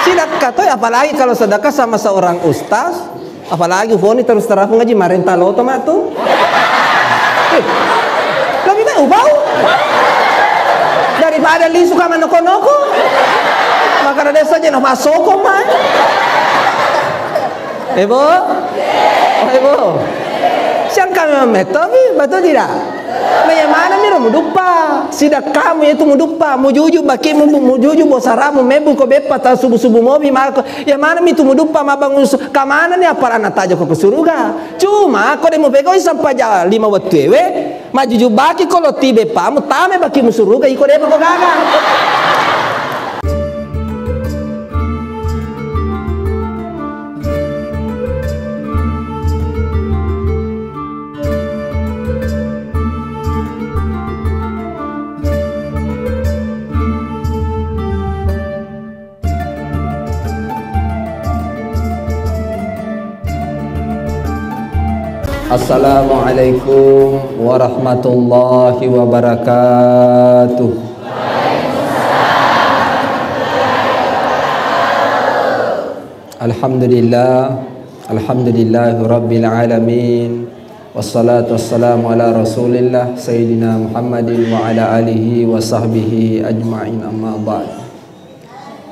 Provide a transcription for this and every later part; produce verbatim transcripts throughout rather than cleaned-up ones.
Sedekah to, apalagi kalau sedekah sama seorang ustaz, apalagi ufoni terus terang ngaji marenta loto mak tu. Eh, lebih baik ubau daripada lisu kamar noko-noko. Maka ada saja no masoko mai. Eh, Bu? Oh, eh, Bu. Siang kami memetomi, betul tidak? Nah, yang mana miro muduppa? Sidak kamu itu muduppa, mujuju bakimu, mujuju bosaramu, mebu ko beppa ta subuh-subuh mobi mako. Yang mana mi tu muduppa mabangun su-, kamana ni apa anak tajo ko ke suruga? Cuma ko demo pegoi sampai ja lima wettu ewe, majuju baki ko lo tibe pamu, tame bakimu suruga, iko demo ko gaga. Assalamualaikum warahmatullahi wabarakatuh. Alhamdulillah, alhamdulillahi rabbil alamin. Wassalatu wassalamu ala Rasulillah Sayyidina Muhammadin wa ala alihi wa sahbihi ajma'in, amma ba'd.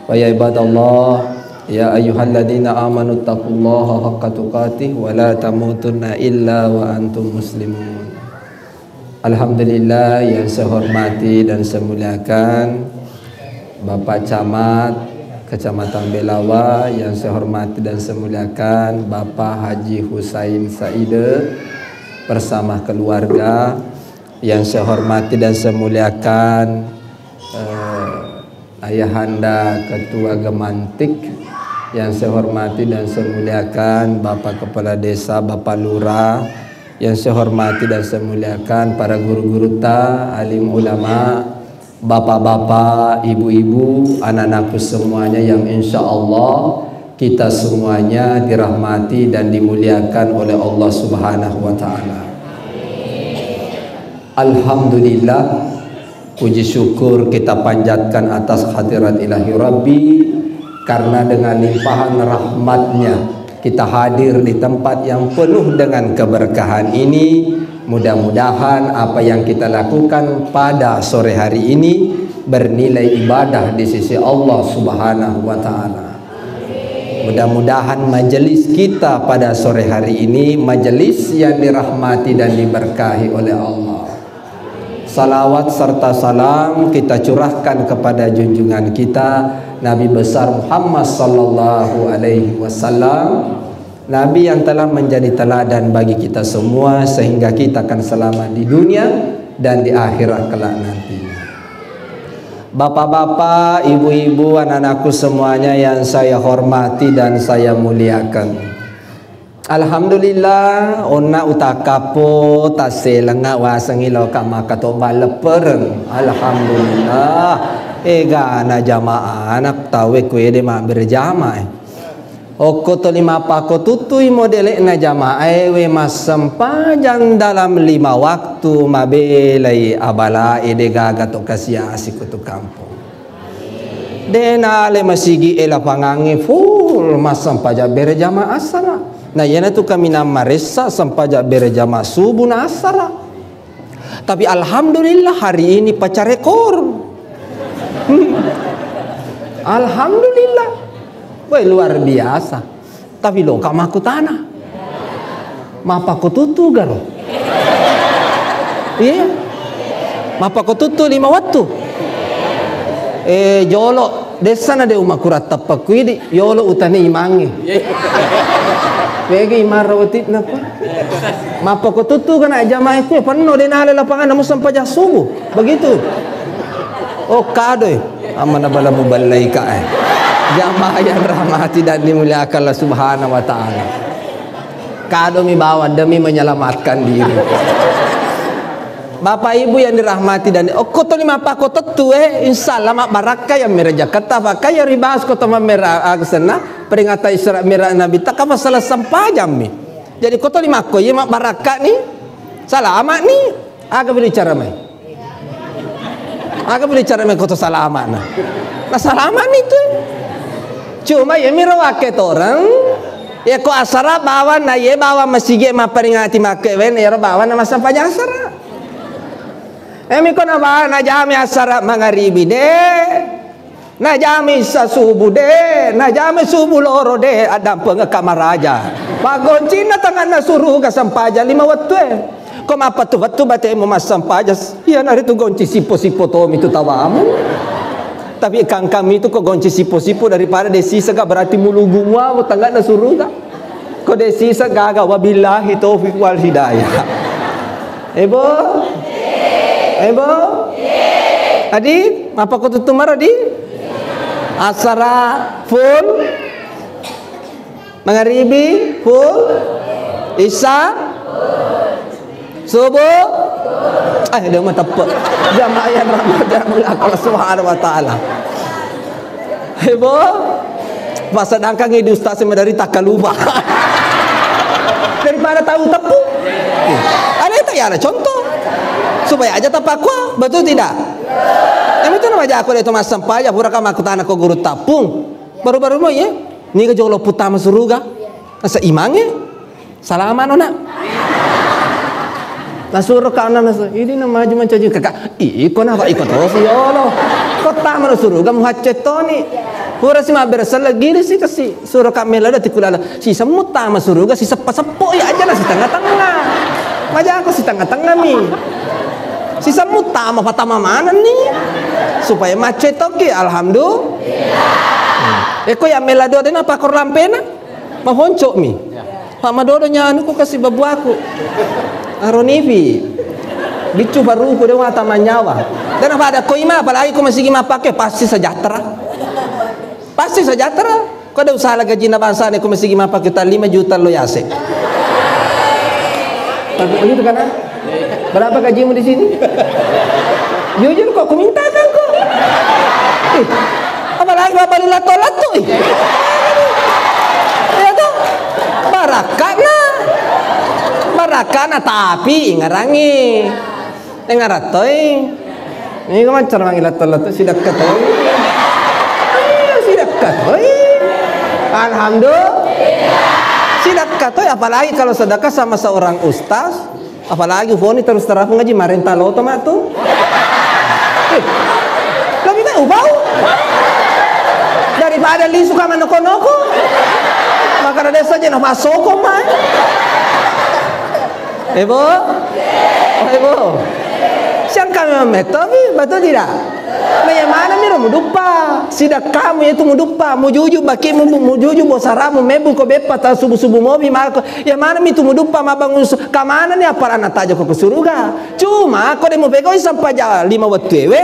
Fa ya ibadallah, ya ayyuhalladzina amanu taqullaha haqqa tuqatih wa la tamutunna illa wa antum muslimun. Alhamdulillah, yang saya hormati dan saya muliakan Bapak Camat Kecamatan Belawa, yang saya hormati dan saya muliakan Bapak Haji Husain Saide bersama keluarga, yang saya hormati dan saya muliakan, eh, Ayahanda Ketua Gemantik, yang saya hormati dan saya muliakan Bapak Kepala Desa, Bapak Lurah, yang saya hormati dan saya muliakan para guru-guruta, alim ulama, bapak-bapak, ibu-ibu, anak-anakku semuanya yang insya Allah kita semuanya dirahmati dan dimuliakan oleh Allah Subhanahu wa Ta'ala. Alhamdulillah, puji syukur kita panjatkan atas hadirat Ilahi Rabbi, karena dengan limpahan rahmatnya kita hadir di tempat yang penuh dengan keberkahan ini. Mudah-mudahan apa yang kita lakukan pada sore hari ini bernilai ibadah di sisi Allah Subhanahu wa Ta'ala. Mudah-mudahan majelis kita pada sore hari ini majelis yang dirahmati dan diberkahi oleh Allah. Salawat serta salam kita curahkan kepada junjungan kita, Nabi besar Muhammad sallallahu alaihi wasallam, Nabi yang telah menjadi teladan bagi kita semua sehingga kita akan selamat di dunia dan di akhirat kelak nantinya. Bapak-bapak, ibu-ibu, anak-anakku semuanya yang saya hormati dan saya muliakan. Alhamdulillah, onna utakkapo tasselengnga wasengngi loka makkatobba leppereng. Alhamdulillah. Egana jamaah anak tauwe kuede mabberjamaah. Okko toli mappakko tuttui modele'na jamaae we massempajang dalam lima waktu mabelai abalae de gaga to kasiasi ko tu kampong. De nale masigi e lapangangnge full massempajang berjamaah assara. Na iyanatu kaminang maressa sempajang berjamaah subuh na assara. Tapi alhamdulillah hari ini pecah rekor. Hmm. Alhamdulillah. Woi, luar biasa. Tapi loka makkutana. Mappakko tuttu garo? Iya. Mappakko tuttu lima wattu. Eh, jolo, dessana de umakurang teppekku idi, yolo utane imangnge. Mega imang rawoti'na pa. Mappakko tuttu kana jamaah ku penno de nale lapangan namu sempajang subuh. Begitu. Oh, kadoi. Amanna bala muballaika, eh. Jamaah yang rahmati dan dimuliakan Allah Subhanahu wa Ta'ala. Kadomi bawang demi menyelamatkan diri. Bapak Ibu yang dirahmati dan okko toli mappakko tuttu, eh, insya Allah mabbarakka yang meraja kata pakai yang ribas kota mamera agsenna peringatan Isra Mi'raj Nabi tak apa salah sempajang mi. Jadi kota lima ko iya mabbarakka ni, selamat ni. Aga bicara mai. Aga bicara mai koto salamana. Na salamani tu. Cuma iyemiro wakketoreng, yekko asara bawang na iye bawang masigi mapperingati makkewe, na iyaro bawang na massempajang asara. Iyami ko na ba-, najami asara mangaribi de, najami issa subuh de, najami subuh loro de, addampengekka maraja. Paggoncinna tanganna suruga sempajang lima wettue. Ko mappettu-pettu batemu massempajang, iyanaritu gonci sippo-sippo tomi tu tawamu. Tapi kangkami tu ko gonci sippo-sippo daripada de sisega, berarti mulugu muamu tanganna suruga. Ko de sisega, gaga, wabillahi taufiq wal hidayah. Ebo? Ebo? Adi, apa ko tuttu maro di? Asara full. Mangaribi full, Isya, subuh, eh, de mateppe. Jamaah yang rahmati Allah Subhanahu wa Ta'ala. Ibu, pas sedangkan ini ustaz yang dari tak lupa. Daripada tahu tepu. Ada itu ya, ada contoh. Supaya aja tepat kuah, betul tidak? Yang itu nama jago itu mas sempa aja, pura kamu aku tanah ke guru tapung. Baru-baru mau ya. Niga jolo puttama suruga? Nasa imangnge? Salama' no, Nak. Nasuro ka' ana' nasu, idi na maju mancaji kakak. Iko na, Pak, iko terus yolo. Ko tama no suruga muhacce toni. Pura si mabbere selleng gili si kasi. Suro ka' mela dati kulala. Si semmu tama suruga si seppa-seppo ya aja na si tengah-tengah. Maja aku si tengah-tengah mi. Si semmu tama patama maneng ni. Supaya macce toki, alhamdulillah. Eko ya mela dua dena pakor lampena. Mahonco'mi. Pak madodo nyanu ko kasi babuaku. Aronifi. Biccu paruku de wata manyawa. Dan apa ada ko ima, apalagi ko masigi mappake, pasti sejahtera. Pasti sejahtera. Ko ada usaha gaji na bangsa ne ko masigi mappake ta lima juta lo yase. Tapi begitu kan, ah? Berapa gajimu di sini? Jujur kok, kuminta kan kok. Ih, apalagi babalu latto-latto, ih. Iya tuh. Barakana. Barakana, tapi ingarangi. Engarattoi. Ini kok mancar mangi latto-latto, sidakka toi. Iya, sidakka toi. Alhamdulillah. Sidakka toi, apalagi kalau sedekah sama seorang ustaz. Apalagi Foni terus terang ngaji marenta loto mak tu. Eh, lebih baik ubau daripada lisu kamar noko-noko. Maka ada saja nafas soko mai. Ebo, ebo. Siang kami memetomi, betul tidak? Nah, yang mana miro muduppa? Sidakkamu itu muduppa, mujuju bakimu, mujuju bosaramu, mebu ko beppa ta subuh-subuh mobi mako. Iya maneng mi tu muduppa mabbangun su-, kamanenni appalanna tajokko ko suruga. Cuma ko de mupegau'i sempaja lima wettuewe,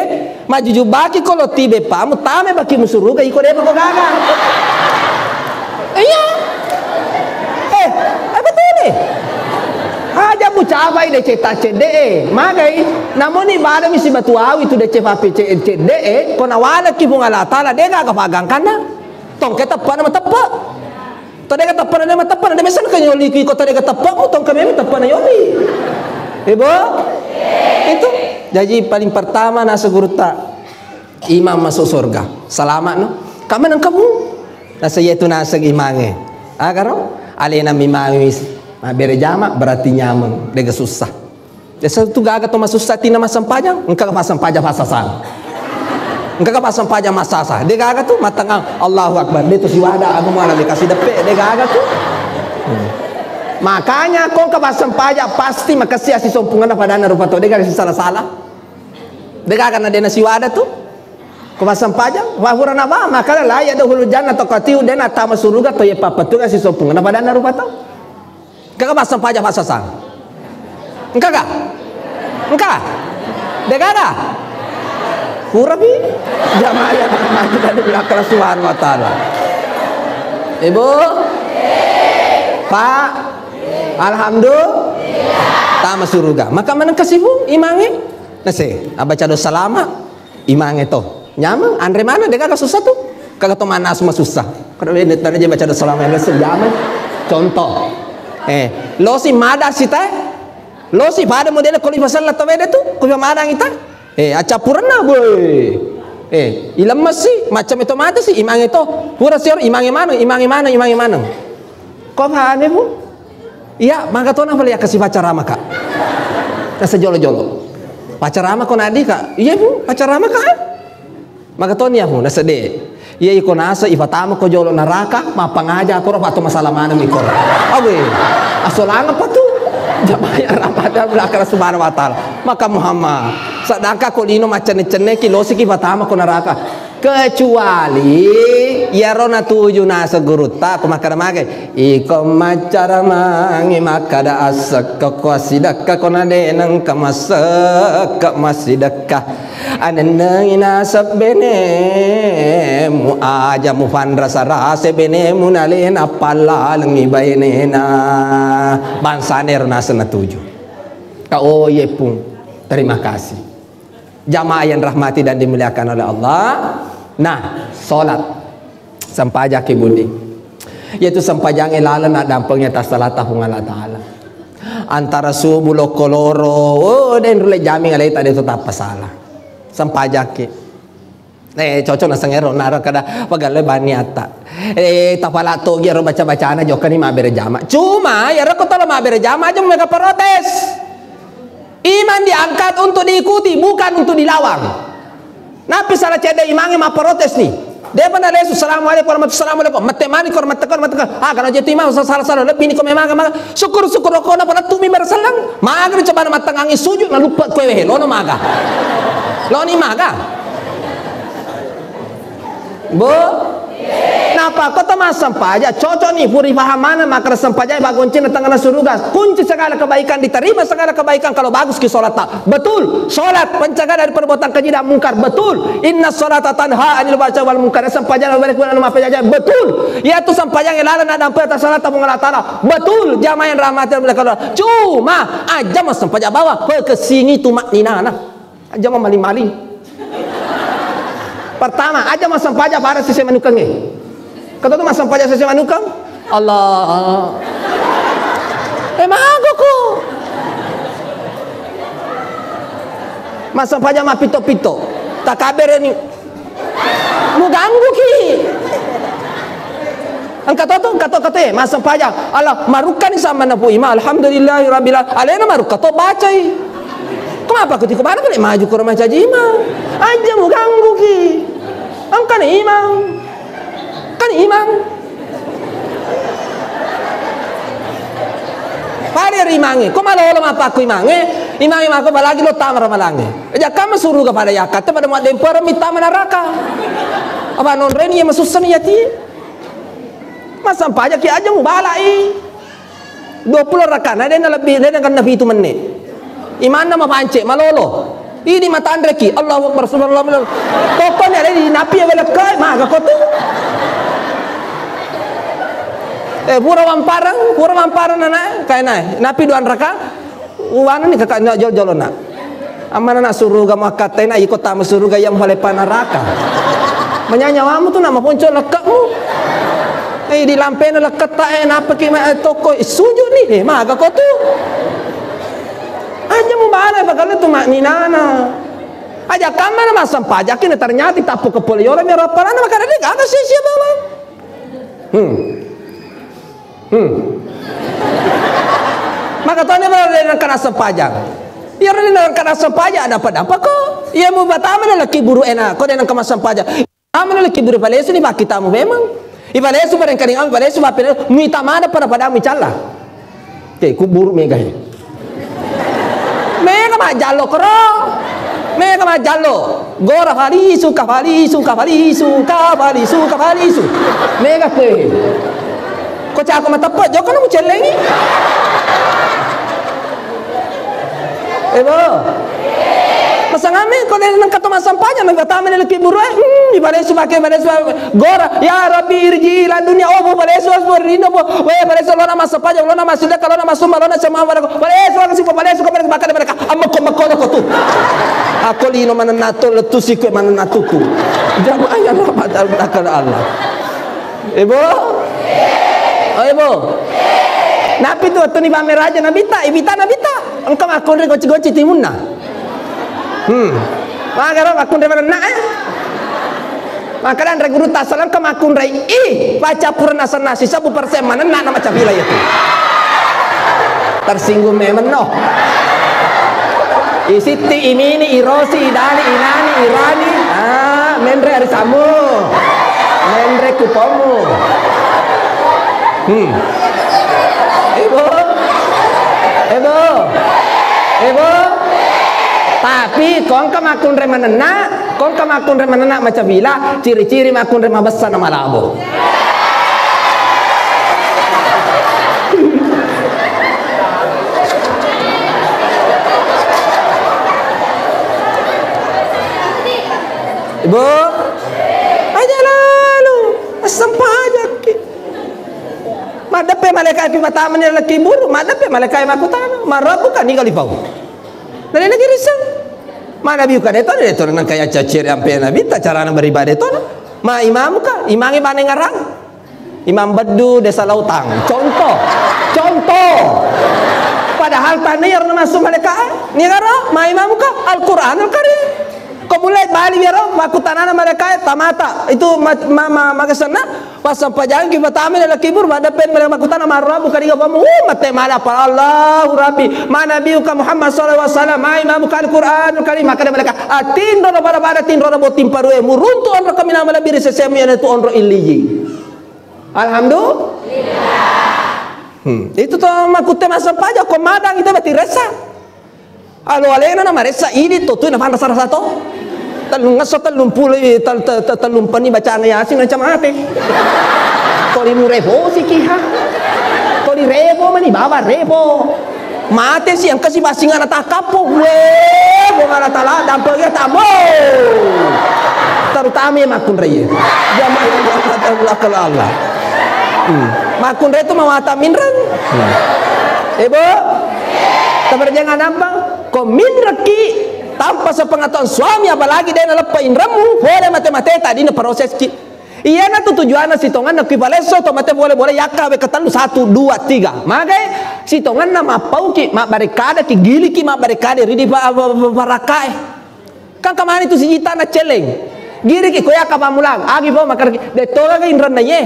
majujubaki ko lotti beppamu, tame baki mu suruga, iko depa ko gaga. Iya. Eh, apa tuli? Aja mucapai deceng ta cedde e. Magai, namoni badami sibatu awi tu deceng pape ce-, cedde e, ko nawalekki Puang Allah Taala, de gaga pagangkanna. Tongke teppana mateppe. Tadega teppana, de mateppana, de mesana kanyoli ki ko tadega teppamu, tongka memi teppana yoli. Ibu? Itu. Jaji paling pertama nasa gurutta, imang masuk surga. Salama' no. Kamaneng kamu? Nasa yetu naseng imangnge. Agaro? Alena mi mawis. Mabbere jama berarti nyameng. Dega susah. Biasa tu gaga to masussa tina massempajang, engka ga passempajang passasang. Engka ga passempajang massasa. De gaga tu mattengngang, Allahu Akbar. De tu siwada, aku malah dikasih depe, de gaga tu. Hmm. Makanya ko engka passempajang pasti makessi assisompungenna padanna rupa to, de gaga sisala-sala. De gaga na de na siwada tu. Ko passempajang, wa hurana ba, makala la yadkhulul jannata qatiu, de na tama suruga to ye pappetunga assisompungenna padanna rupa to. Engka ga passempajang passasang? Engka ga? Engka? De gaga? Purapi? Jamaah yang dirahmati dan dimuliakan Allah Subhanahu wa Ta'ala. Ibu? Pak? Alhamdulillah. Tama suruga. Maka maneng kasibu imangnge? Nase, abaca doa salama. Imangnge to. Nyameng, anre maneng, de gaga susah tu. Kaga to mannasu masussa. Kada wene tadi je baca doa salama yang sejam. Contoh. Eh, losi mada sita. Losi pada model ko lipa sella to wede tu, ko lipa manang ita. Eh, acappurenna, boy. Eh, ilemmessi, macam itu mati sih, imange to. Pura sior, imange maneng, imange maneng, imange maneng. Ko pahane, Bu? Iya, maka tona pale yakkasi pacaramaka. Nasa jolo-jolo. Pacarama ko nadi ka? Iya, Bu, pacaramaka. Maka toni ya, Bu, nasa de. Iya, iko nasa ipatama ko jolo naraka, mappangaja koro, pato masalah maneng mi koro. Awe, asolanga patu. Jamaya rahmati Allah subhanahu wa ta'ala. Maka Muhammad, sedangkan ko lino macenne-cenne ki, losi ki patama ko naraka. Kecuali iyaro natuju naseng gurutta, ko makkada magai, iko maccara mangi makkada assekka ko assidekka, ko nade nengka massekka massidekka. Anennengi naseng benemu, aja mufanrasa-rasa benemu nalena pallalengi bainena. Bangsana ero naseng natuju. Ka, oh, iye, Pung. Terima kasih. Jamaah yang rahmati dan dimuliakan oleh Allah. Nah, salat. Sempajaki, Budi. Yaitu sempajangnge laleng naddampengi tassalata Puang Allah Ta'ala. Antara subuh lokko loro, oh, den rulle jaming aleta de to tappa sala. Sempajaki. Eh, cocok naseng ero, naro kada pagalle bani atta. Eh, tapala togi ero baca-bacana jokkani mabbere jama. Cuma, iyaro ko tolo mabbere jama aja mega protes. Iman diangkat untuk diikuti, bukan untuk dilawan. Nappi sala cedde imangnge mapprotes ni. Depa nalesu, "Assalamualaikum warahmatullahi wabarakatuh." Mette mani ko, mette ko, mette ko. Ah, kana jetu imang, sa-, salah, salah, lebbi ni ko memang, memang. Syukur, syukur, ko na palettu mi berselleng. Maga ni coba na mattengangi sujud, na lupa kue wehe, lono maga. Loni maga. Bu? Napa ko to massempajang? Cocok ni, puri paham mana makna sempajang, bagonceng di tengah suruga. Kunci segala kebaikan, diterima segala kebaikan kalau bagus ki sholat ta. Betul. Sholat pencegah dari perbuatan keji dan mungkar. Betul. Inna sholata tanha anil fahsya'i wal munkar. Sempajang lebih kurang maaf aja. Betul. Yaitu sempajang laleng naddampe tassalata Puang Allah Ta'ala. Betul. Jamaah yang rahmati Allah. Cuma aja massempajang bawang. Pekesingi tu makninana. Aja mamaling-maling. Pertama, aja massempajang pada sese manukengnge. Kata tu massempajang sese manukeng? Allah. Eh, mago ko. Massempajang mappito-pito. Takabere ni. Muganggu ki. Engka to tu, engka to, engka to, eh, massempajang. Allah, marukkani sammanna Pu Ima, alhamdulillahi rabbil al-, alena marukka to bacai. Kenapa aku tiko mana kena maju koro macaji imang? Aja muganggu ki. Engka ni imang. Kan imang. Pada ri imangnge, ko malolo mappakku imangnge, imangnge mako apalagi lo tama ramalangnge. Aja kamma suruga pada yakkatte pada muaddempereng mi tama naraka. Apa nonreni ya masussani yati? Massempajaki aja mubalai. Dua pulo rakana, dena lebbi, dena kenna pitu menne. Imanna mapance, malolo. Idi matanreki, Allahu Akbar, subhanallah, subhanallah. Tokko ni ada di napi ya belekkai, maga ko tu. Eh, pura wampareng, pura wampareng nana, kaina. Napi dua raka, uwana ni kakak nak jol-jolona. Amana nak suruga muakkatai nak iko tama suruga yang pale panaraka. Menyanyawamu tu nak maponco lekkemu. Eh, di lampena lekketta, eh, napa ki ma-, eh, toko, eh, sujud ni, eh, maga ko tu. Aja mubala, pagalle tu makninana. Aja kamma na massempajaki na ternyata tappu kepala yolo mi rapalana, maka ada gaga sia-sia bawang. Hmm. Hmm. Maka tone bala de nengka nassempajang. Iya de nengka nassempajang, ada apa-apa ko. Iya mubatama na laki buru ena, ko de nengka massempajang. Amana laki buru palesu ni pakkitamu memang. Ipalesu parengkaning amu, ipalesu pappena, mita mana pada-pada micalla. Te, kuburu mega he. Mega majjallo koro. Mega majjallo. Gora falisu, ka falisu, ka falisu, ka falisu, ka falisu. Mega kue. Ko cako mateppe, jokka na mucellengi. Eh, bo. Masangame ko de nengka to massempajang, na batama laki buru, eh. Hmm, ibalesu pake, ibalesu pake. Gora, ya Rabbi irji ila dunia, oh, bo, balesu, bo, rindo, bo. We, balesu, lona massempajang, lona massidekka, lona massumma, lona sema, balesu, balesu, balesu, balesu, bakal, bakal. Amma ko, makko, ko tu. Ako lino manenna to, letu sikwe manenna tutu. Jamaah yang rahmati Allah. Eh, bo. Oh, eh, bo. Napi tu, tu ni pameraja Nabitta, ibita Nabitta. Engka makkunre goci-goci timunna. Hmm. Magaro makkunre manenna, eh. Makkeda anre gurutta, "Saleng ka makkunrai i, paccappureng asenna sisebbu persen manenna na macabila iyatu." Tersinggung memeng no. Isitti, imini, irosi, idani, inani, irani. Ah, menre arisammu. Menre kupomu. Hmm. Ebo. Ebo. Ebo. Tapi kongka makkunrai manenna, kongka makkunrai manenna macabila, ciri-ciri makkunrai mabessa na malabo. Ibu, aja lalu, asam pajakki. Maddeppe malaikat pi matamani laleng kuburu, maddeppe malaikat makkutana, "Man rabbuka?" Niga lipau. Nani lagi riseng. "Man nabiyuka?" De to, de to nengka yaccacere ampe nabitta carana beribadah to. "Ma imamuka?" Imangnge bane ngarang. Imam Beddu, Desa Lautang. Contoh. Contoh. Padahal tania ro namassu malaikat. Niga ro? "Ma imamuka?" Al-Quranul Karim. Ko mulai bali iyaro makkutanana malaikat, tamata. Itu ma-, ma-, ma-, magasenna, passampajangki patama laleng kuburu, maddeppe malaikat makkutana, "Man rabbuka?" Niga pamu? Uh, mate mala apa? "Allahu Rabbi, ma nabiyuka Muhammad sallallahu alaihi wasallam, ma imamuka Al-Quranul Karim." Makkeda malaikat, "Atinro na pada-pada tinro na botting parue, muruntu onro kaminang malebbi ri sesemu, iyanatu onro Illiyin." Alhamdulillah. Hmm. Itu to makkutte massampaja ko madang itu berarti resa. Alo alena na maressa idi to tu na panrasa-rasa to. Tellungesso tellumpulo, tel-, tel-, tel-, tellumpenni bacaan Yasin macam mate. Toli murebosi kiha. Toli rebo mani baba rebo. Mate si engka si basing ana takappo. Weh, Puang Allah Taala dampe ya tamo. Terutama ya makkunrai. Jamaah yang dirahmati Allah. Hmm. Makkunrai tu mawata minreng. Hmm. Eh, Bu? Tabarjangan apa? Ko minrekki tanpa sepengetahuan suami, apalagi de naleppa inremmu, pole mate-mate tadi na proses ki. Iyanatu tujuanna sitongenna ki palesso to mate, pole-pole yakka we ketellu, satu, dua, tiga. Magai sitongenna mappauki, mabbarekada ki, giliki mabbarekada ridi pa-, pa-, pa-, parakae. Kan kamani tu sijita na celeng. Giriki ko yakka pammulang, agi po makaraki, de to gaga inrenna ye.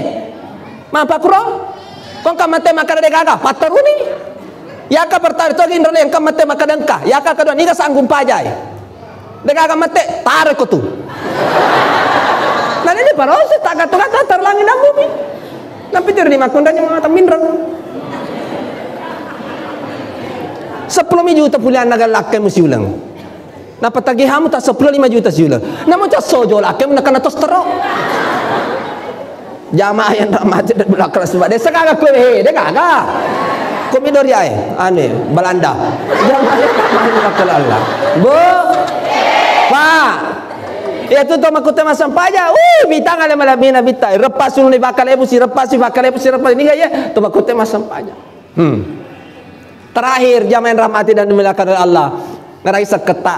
Mappakuro? Kongka mate makkada de gaga, patteruni. Yakka pertama to inrenna, engka mate makkada engka. Yakka kedua niga sanggup pajai. De gaga mate, taro ko tu. Nah, ini barosi tak gato-gato terlangi dan bumi. Nampi tiro di makkunranya mata minreng. Seppulo mi juta pulianna galakke musiuleng. Napatagihamu ta seppulo lima juta siuleng. Namo casso jolake nakana tos tero. Jamaah yang rahmati dan berkah semua. Desa gaga kue he, de gaga. Komi dori ae, ane, Belanda. Jamaah yang rahmati dan berkah Allah. Bu, Pak. Iya tu to makkute massampaja. Uh, bitang ale malabina bita. Reppa suluni bakalebu si reppa si bakalebu si reppa. Ini gak ya? To makkute massampaja. Hmm. Terakhir, jamaah yang rahmati dan dimuliakan oleh Allah. Ngarai sekketta.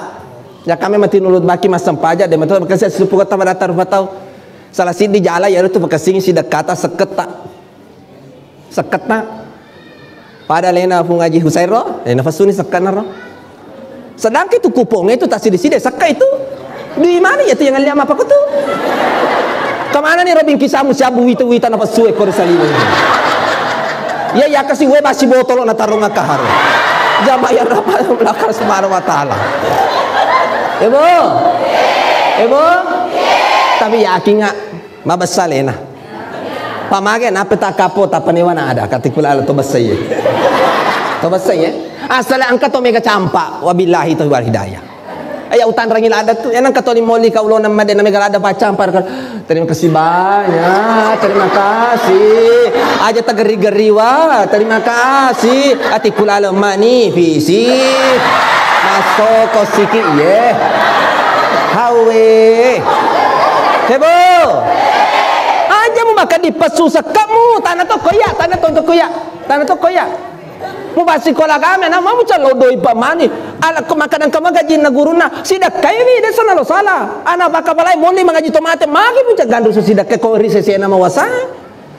Ya kami mati nulut baki massampaja, de matu bekasi supu kota pada taruh patau. Salah sidi jala ya tu bekasi si dekata sekketta. Sekketta. Pada lena Pung Haji Husairo, lena fasuni sekkena ro. Sedangkan itu kupong itu tak sidi-sidi sekka itu. Di mana ya tu yang liam apa tu? Kemana nih Robin kisamu siabu wita-wita nafas suwe kore saliwe. Ya, ya kasi we basi botolo na tarung akahar. Jamaah yang rahmati Allah subhanahu wa ta'ala. Ebo. Ebo. Tapi yakin nggak? Mabessa lena. Pamage nape takkapo tapanewa na ada katikula to bessai. To bessai. Asal engka to mega campa wabillahi taufiq wal hidayah. Aya utanrangi lada tu, enang katoli moli kaulona made na mega lada pacampa. Terima kasih banyak, terima kasih. Aja tageri-geri wa, terima kasih. Ati kulala mani visi. Masoko siki ye. Hawe. Hebo. Aja mu makan di pesu sekamu, tanah to koyak, tanah to koyak, tanah to koyak. Mu basikola kami, anak mau calodoi pamani. Ala ko makan engka magaji na guruna. Sidakkai wi, desa nalo sala. Anak baka balai moli mangaji tomate, magi mu cagandru su sidakkai ko ri sesena mawasa.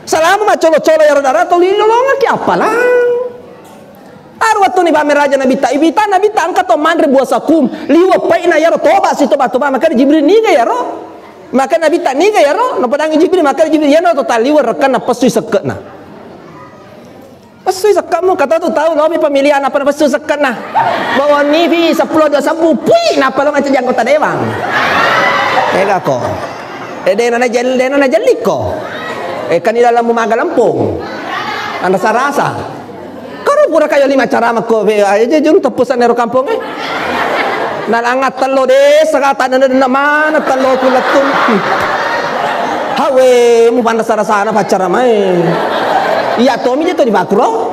Salama macolo-colo yaro dara to lilolongaki apalang. Aru wattuni bame raja Nabitta, ibita Nabitta engka to manre buah sakum, liwa paina yaro toba si toba-toba, maka Jibril niga yaro. Maka Nabitta niga iyaro, napadangi Jibril, maka Jibril, iyana to taliweng rekkanna, pessui sekke'na. Pessui sekke'mu, kata tu tau, lobi pemilihan apa pessui sekke'na. Bawa nifi sepuluh dua sebbu, pui, napa lo macam anggota dewan. Ega ko. Eh, dena na jel-, dena na jelliko. Eh, kan di dalam maga lempung. Anda sarasa. Karo pura kayo lima cara makko be aja juru tepusan ero kampung e. Nalangnga tello desa kata nana mana tello ku lettung. Hawe mu panda sarasana pacara mai. Iya tomi je to di bakro.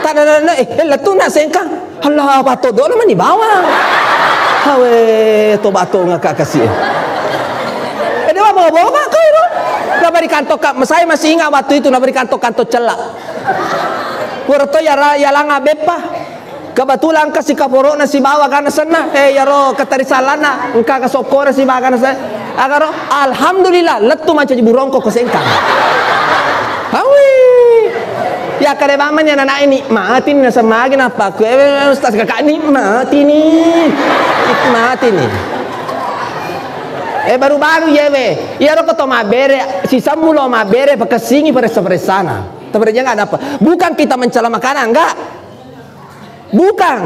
Tana nana eh lettung na sengkang. Allah, bato dolo mani bawang. Hawe, to bato ngaka kasi. Eh, dia bawa-bawa kau itu. Naberi kantor kak, saya masih ingat waktu itu naberi kantor kantor celak. Pura to ya ra-, ya langa beppa. Kebetulan kasi kaporona sibawa kana senna. Eh, yaro katarisalana, engka kasokkora sibawa kana senna. Agaro, alhamdulillah, lettu mancaji burongko ko sengkang. Hawi. Ya kade bamani anak ini nikmati ni nasemmagi nappa ku, eh, ustaz kakak nikmati ni. Nikmati ni. Eh, baru-baru yewe. Iyaro ko to mabbere, sisemmu lo mabbere, pakessingi paressa-paressana. Tapi dia nggak ada apa. Bukan kita mencela makanan, enggak. Bukan.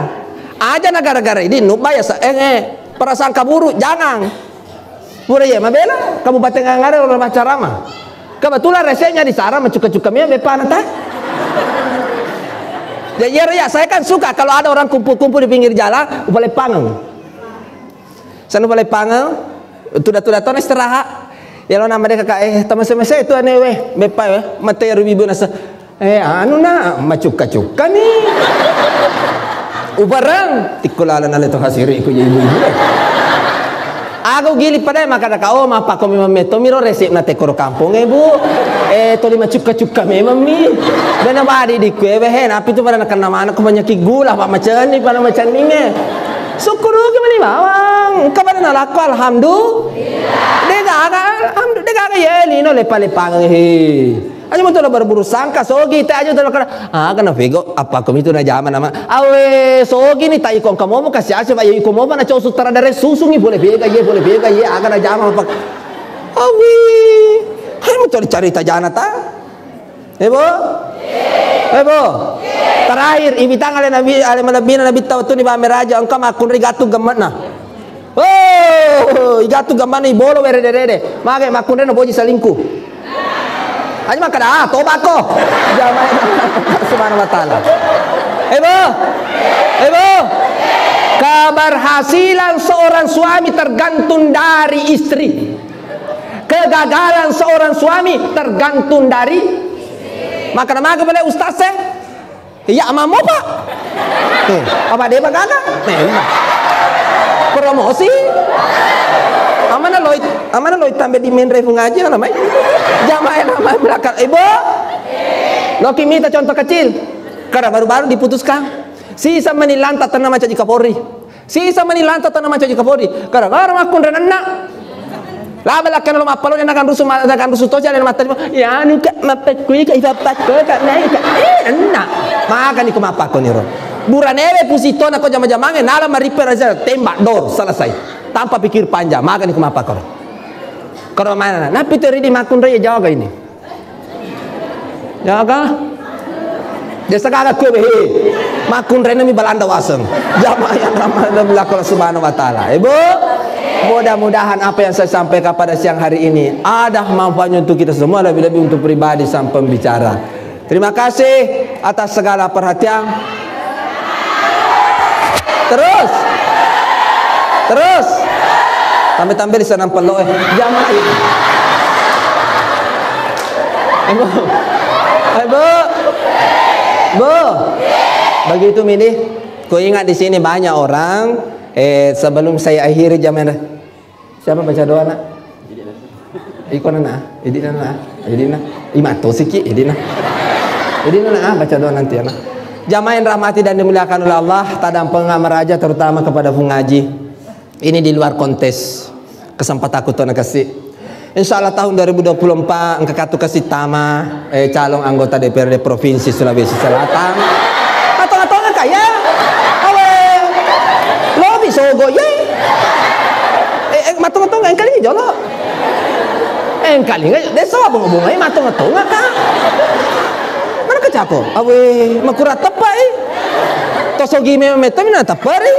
Aja na gara-gara ini nubba ya se-, eh, eh, prasangka buruk, jangan. Pura iya mabela, Kabupaten Anggara orang macarama. Kebetulan resenya di sana, macuka-cuka mie, bepana ta. Ya, iya, iya, saya kan suka kalau ada orang kumpul-kumpul di pinggir jalan, upale pangeng. Sana upale pangeng, tuda-tuda tona istirahat. Ya lo nama dia kakak, eh, teman semasa itu aneh weh, bepa weh, mate ya rubi bu nasa. Eh, anu na, macukka-cukka ni. Ubarang, tikko laleng ale to hasiri ku ibu-ibu. Aku gili pada maka ada kau mapako memang meto miro resep na tekoro kampung e bu. Eh, toli macukka-cukka memang mi. Bena badi di kue behe, napi tu pada nakenna mana ko penyakit gula, pak macam ni, pada macam ni nge. Syukur ki mani bawang, engka pada nalako alhamdulillah. Dega aga, alhamdulillah, dega aga ye lino lepa-lepang he. Aja mantu la berburu sangka, sogi te aja tu la kena. Ah, kena fego, apa ko mitu na jama nama. Awe, sogi ni tai kong kamomo kasi asi, ba iko momo na cosu tara dare susungi, boleh bega ye, boleh bega ye, aga na jama apa. Awi, hai mantu dicari tajana ta. Eh, bo? Eh, bo? Terakhir, ibitang ale nabi, ale malebbina nabi tau tu ni ba meraja, engka makkunri gatu gemmetna. Oh, igatu gambarna ibolo werede-rede. Mage makkunreno boji salingku. Aja makkada, ah, toba ko. Jamaah Subhanahu wa Ta'ala. Eh, bo? Eh, bo? Keberhasilan seorang suami tergantung dari istri. Kegagalan seorang suami tergantung dari. Maka nama ke boleh ustaz eh? Iya, amammu, Pak. Eh, apa dia bagaga? Memang. Promosi. Amana loi, amana loi tambe di menre ngaji na mai. Jamaah na mai belakang. Ibu. Loki minta contoh kecil. Karena baru-baru diputuskan. Sisa menilanta tenang macam jika Polri. Sisa mani lanta tana mancaji Kapolri. Gara-gara makkunrai nenna. Laba lakkana lo mappaloni nakan rusu ma-, nakan rusu toja dan mata. Ya anu ka mappakku ka ifa pakku ka nai ka. Eh, nenna. Makani ko mappakko niro. Buranewe pusito na ko jama-jamange nala maripe raja tembak dor selesai. Tanpa pikir panjang. Makani ko mappakko. Karo mana? Napi to ridi makkunrai jaga ini. Ya kan? Desa kagak kue behe. Makkunrena mi Balanda waseng. Jamaah yang rahmati dan belakang Subhanahu wa Ta'ala. Ibu, mudah-mudahan apa yang saya sampaikan pada siang hari ini ada manfaatnya untuk kita semua, lebih-lebih untuk pribadi sang pembicara. Terima kasih atas segala perhatian. Terus. Terus. Tambe-tambe di sana pelok, eh. Jamaah. Ibu. Ibu. Bu. Begitu mini. Ku ingat di sini banyak orang. Eh, sebelum saya akhiri jamaah. Siapa baca doa, Nak? Iko na, Nak. Idi na, Nak. Idi na. Imato siki, idi na. Idi na, Nak, baca doa nanti ya, Nak. Jamaah yang rahmati dan dimuliakan oleh Allah, tadang pengamaraja terutama kepada Fu Ngaji. Ini di luar kontes. Kesempatanku tu na kasi. Insya Allah tahun dua ribu dua puluh empat engka katu kasi tama, eh, calon anggota D P R D Provinsi Sulawesi Selatan. Atau-atau kaya. Awe. Lobi sogo ye. Eh, Mattonga-tonga, engkalinga jolo. Engkalinga, desa bunga-bunga, mattonga-tonga, Kak. Mana kecako? Awe, makura teppai. Tosogi memang metta mina teppari.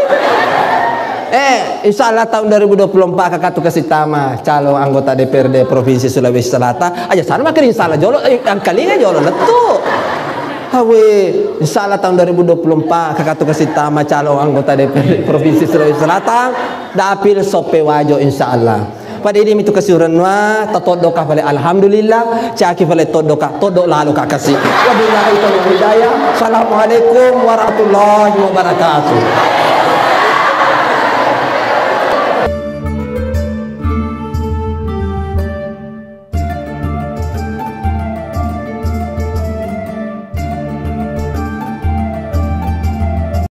Eh, insya Allah tahun dua ribu dua puluh empat kakak tu kasih tama calon anggota D P R D Provinsi Sulawesi Selatan. Aja sana makin insya Allah jolo, eh, engkalinga jolo lettu. Awe, insya Allah tahun dua ribu dua puluh empat kakak tu kasih tama calon anggota D P R D Provinsi Sulawesi Selatan. Dapil Soppe Wajo, insya Allah. Pada ini mitu kasiurenna, tatoddoka fale alhamdulillah, caki fale toddoka, toddo lalo ka kasi. Wabillahi taufiq wal hidayah. Assalamualaikum warahmatullahi wabarakatuh.